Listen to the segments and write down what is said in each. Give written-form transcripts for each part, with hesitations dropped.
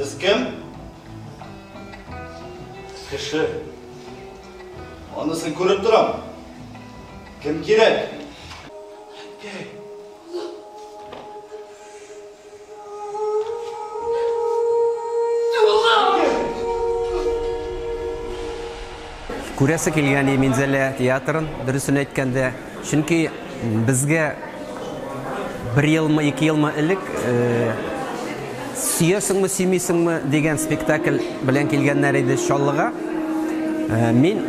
Сез кем? Кеше. Анысын күреп торам. Кем кирәк? Әнкәй. Күрәсе килгән Минзәлә театрын, дөресен әйткәндә, чөнки безгә бер елмы, ике елмы элек «Сөясеңме, сөймисеңме» дигән спектакль белән килгәннәр иде Чаллыга. Мин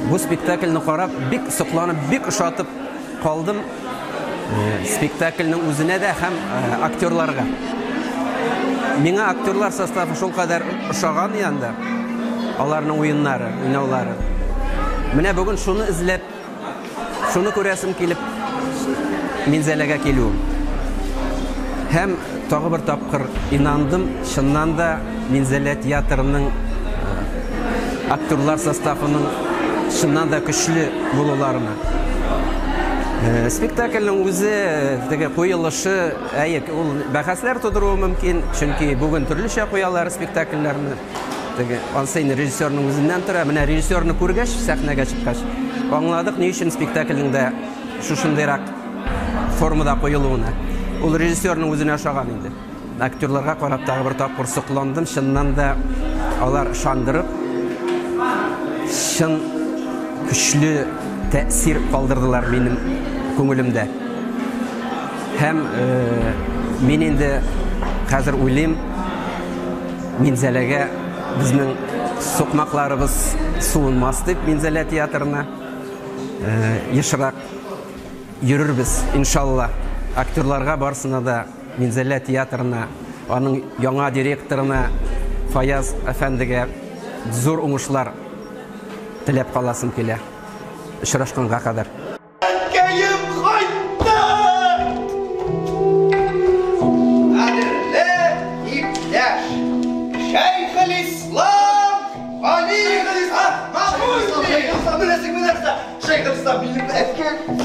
бу спектакльне карап, бик сокланып, бик ошатып калдым. Спектакльнең үзенә дә һәм актерларга. Миңа актерлар составы шулкадәр ошаган янда, аларның уеннары, уйнаулары. Менә бүген шуны эзләп, шуны күрәсем килеп Минзәләгә килү. Һәм тагы бер тапкыр инандым, чыннан да Минзәлә театрының актерлар составының чыннан да көчле булуларына. Спектакльнең үзе, теге куелышы, әйе, ул бәхәсләр тудыруы мөмкин, чөнки бүген төрлечә куялар спектакльләрне. Теге ансы инде режиссерның үзеннән тора. Менә режиссерны күргәч, сәхнәгә чыккач, аңладык, ни өчен спектакльнең дә шушындыйрак формада куелуына. Ул режиссерның үзенә ошаган инде. Актерларга карап тагы бер тапкыр сокландым. Чыннан да алар ышандырып, чын көчле тәэсир калдырдылар минем күңелемдә. Һәм мин инде хәзер уйлыйм, Минзәләгә безнең сукмакларыбыз суынмас дип, Минзәлә театрына ешрак йөрербез, иншалла. Актерларга барысына да, Минзәлә театрына, аның яңа директорына Фаяз әфәндегә зур уңышлар теләп каласым килә. Очрашканга кадәр. Әнкәем кайтты! Кадерле иптәш! Шәйхелислам Гали Ахмадуллин! Беләсеңме нәрсә? Шәйхелислам минем әткәй.